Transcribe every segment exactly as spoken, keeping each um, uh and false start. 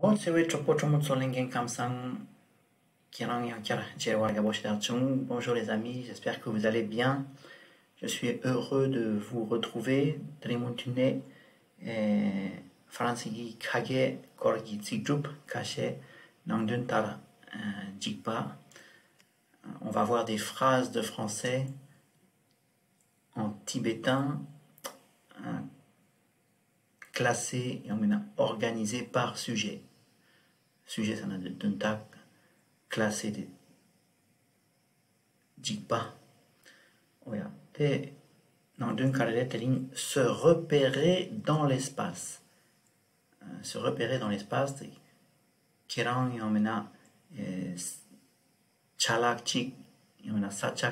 འོ་ཚེ་བའི་གྲོགས་པོ་གྲོགས་མོ་ཚོ། ལྷན་རྒྱས་ཁམས་བཟང་། ཁྱེད་རང་ཡང་བསྐྱར་མཇལ་བར་དགའ་པོ་ཞེ་དྲག་བྱུང་། Bonjour les amis, j'espère que vous allez bien. Je suis heureux de vous retrouver. དེ་རིང་མུ་མཐུད་ནས་ཨེ་ཧྥ་རན་སི་གི་ཁ་སྐད་སྐོར་གྱི་ཚིག་གྲུབ་ཁ་ཤས་ནང་དོན་ལྟར་ཨེ་འཇིགས་པ། On va voir des phrases de français en tibétain, euh, classées, ཡང་མིན་ན་organisées par sujet. Sujet ཟེར་ན་དོན་དག classé དེ་འཇིགས་པ། འོ་ཡ། དེ་ནང་དོན་ག་རེ་རེད། དེ་རིང་se repérer dans l'espace. Euh, se repérer dans l'espace དེ་ཁྱེད་རང་ཡང་མིན་ན་ཨེ་ཆ་ལག་ཅིག་ཡང་མིན་ན་ས་ཆ་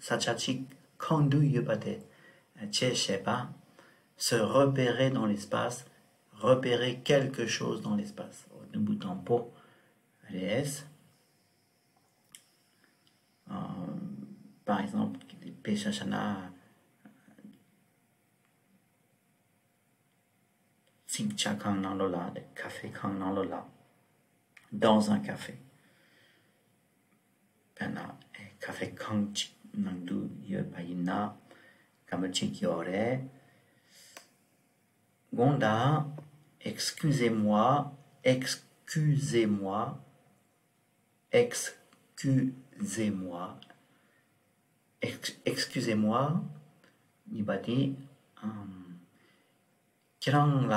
ས་ཆ་ཅིག་གང་དུ་ཡོད་པ་དེ་ཨེ་ཆ་ཤེས་པ། Se repérer dans l'espace, repérer quelque chose dans l'espace. འོ་དུམ་བུ་དང་པོ་རེད། ཨ་par exemple དཔེ་ཆ་བཞག་ན། ཚིག་ཇ་ཁང་ནང་ལོགས་ལ། ཁ་ཧྥེ་ཁང་ནང་ལོགས་ལ། Dans un café. དཔེར་ན་ཨེ་ཁ་ཧྥེ་ཁང་ཅིག་ནང་དུ་ཡོད་པ་ཡིན་ན་སྐར་མ་གཅིག་ཡོད་རེད། དགོངས་དག Excusez-moi, excusez-moi, excusez-moi, ex- excusez-moi. གཉིས་པ་དེ་ཨམ། ཁྱེད་རང་ལ་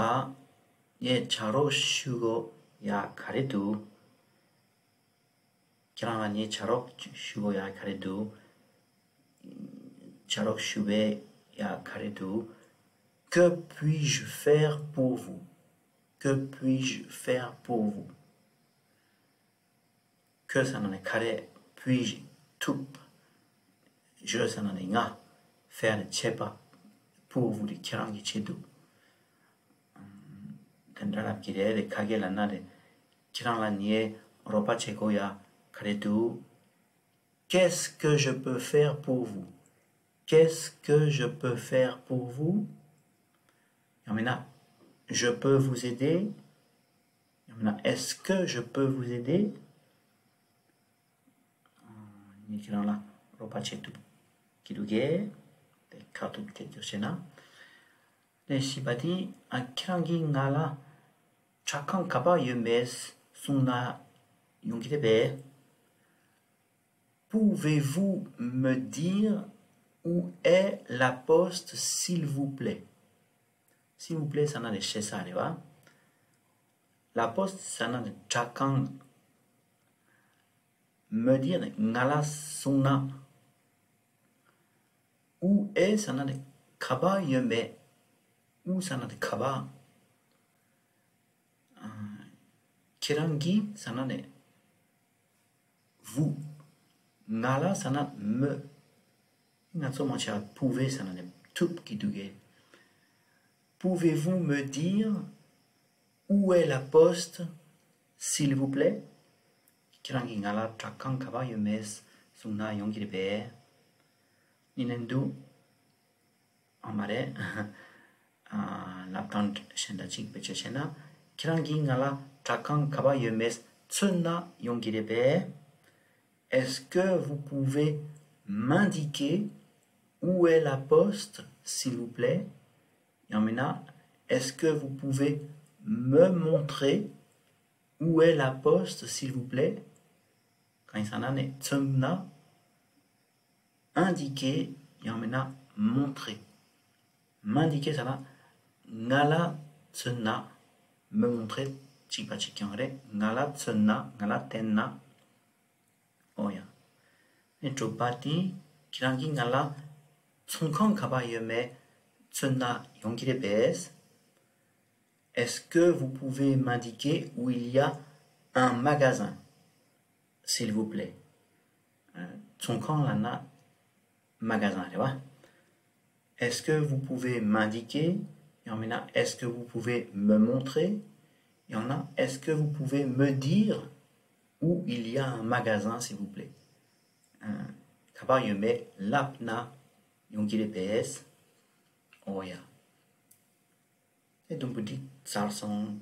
ངས་ཆ་རོགས་ཞུ་དགོས་ཡ་ག་རེ་འདུག་ཁྱེད་རང་ལ་ངས་ཆ་རོགས་ཞུ་དགོས་ཡ་ག་རེ་འདུག་ཆ་རོགས་ཞུ་བའི་ཡ་ག་རེ་འདུག Que puis-je faire pour vous? Que puis-je faire pour vous? Que ཟེར་ན་ནི་ག་རེ། puis-je ཐུབ། Je ཟེར་ན་ནི་ང་། faire བྱེད་པ། pour vous དེ་ཁྱེད་རང་གི་ཆེད་དུ། དེ་འདྲ་ལབ་ཀྱི་རེད། དེ་ཁ་སྐད་ལབ་ན་རེད། ཁྱེད་རང་ལ་ངས་རོགས་པ་བྱེད་དགོས་ཡ་ག་རེ་འདུག Qu'est-ce que je peux faire pour vous? Qu'est-ce que je peux faire pour vous? ཡང་མིན་ན། Je peux vous aider? ཡང་མིན་ན། Est-ce que je peux vous aider? ངས་ཁྱེད་རང་ལ་རོགས་པ་བྱེད་ཐུབ་ཀྱི་འདུག་གས། དེ་ཁ་ཐུག་དེ་འདྲ་བྱས་ན། ལན་བཞི་པ་དེ། ཨ། ཁྱེད་རང་གིས་ང་ལ་དྲ་ཁང་ག་པར་ཡོད་མེད་གསུངས་ན་ཡོང་གི་རེད་པས། Pouvez-vous me dire où est la poste, s'il vous plaît? S'il vous plaît ཟེར་ན་ནི་ཞེ་ས་རེད་བ། La poste ཟེར་ན་ནི་དྲ་ཁང་། Me dire ནི་ང་ལ་གསུངས་ན། Où est ཟེར་ན་ནི་ག་པར་ཡོད་མེད། Où ཟེར་ན་ནི་ག་པར། ཨ། ཁྱེད་རང་གིས་ཟེར་ན་ནི། Vous. ང་ལ་ཟེར་ན་me. ང་ཚོ་མང་ཆེ་བ་pouvez ཟེར་ན་ནི་ཐུབ་ཀྱི་འདུག་གས། Pouvez-vous me dire où est la poste, s'il vous plaît? ཁྱེད་རང་གིས་ང་ལ་དྲ་ཁང་ག་པར་ཡོད་མེད་གསུངས་ན་ཡོང་གི་རེད་པས། ཡིན་ནའི་འདུག་ཨ་མ་རེད། ཨ། ལབ་སྟངས་གཞན་དག་ཅིག་བེད་སྤྱོད་བྱས་ན། ཁྱེད་རང་གིས་ང་ལ་དྲ་ཁང་ག་པར་ཡོད་མེད་མཚོན་ན་ཡོང་གི་རེད་པས། Est-ce que vous pouvez m'indiquer où est la poste, s'il vous plaît? ཡང་མིན་ན། Est-ce que vous pouvez me montrer où est la poste, s'il vous plaît? གང་ཡིན་ཟེར་ན་ནི་མཚོན་ན། Indiquer ཡང་མིན་ན་montrer། M'indiquer ཟེར་ན་ང་ལ་མཚོན་ན། Me montrer གཅིག་པ་གཅིག་རྐྱང་རེད། ང་ལ་མཚོན་ན། ང་ལ་བསྟན་ན། འོ་ཡ། ཨེ་དྲུག་པ་དེ། ཁྱེད་རང་གིས་ང་ལ་ཚོང་ཁང་ག་པར་ཡོད་མེད་མཚོན་ན་ཡོང་གི་རེད་པས། Est-ce que vous pouvez m'indiquer où il y a un magasin, s'il vous plaît? ཨ། ཚོང་ཁང་ལབ་ན་magasin རེད་བ། Est-ce que vous pouvez m'indiquer? ཡང་མིན་ན། Est-ce que vous pouvez me montrer? ཡང་ན། Est-ce que vous pouvez me dire où il y a un magasin, s'il vous plaît? ཨ། ག་པར་ཡོད་མེད་ལབ་ན་ཡོང་གི་རེད་པས། འོ་ཡ། དེ་དུམ་བུ་འདི་ཚར་སོང་།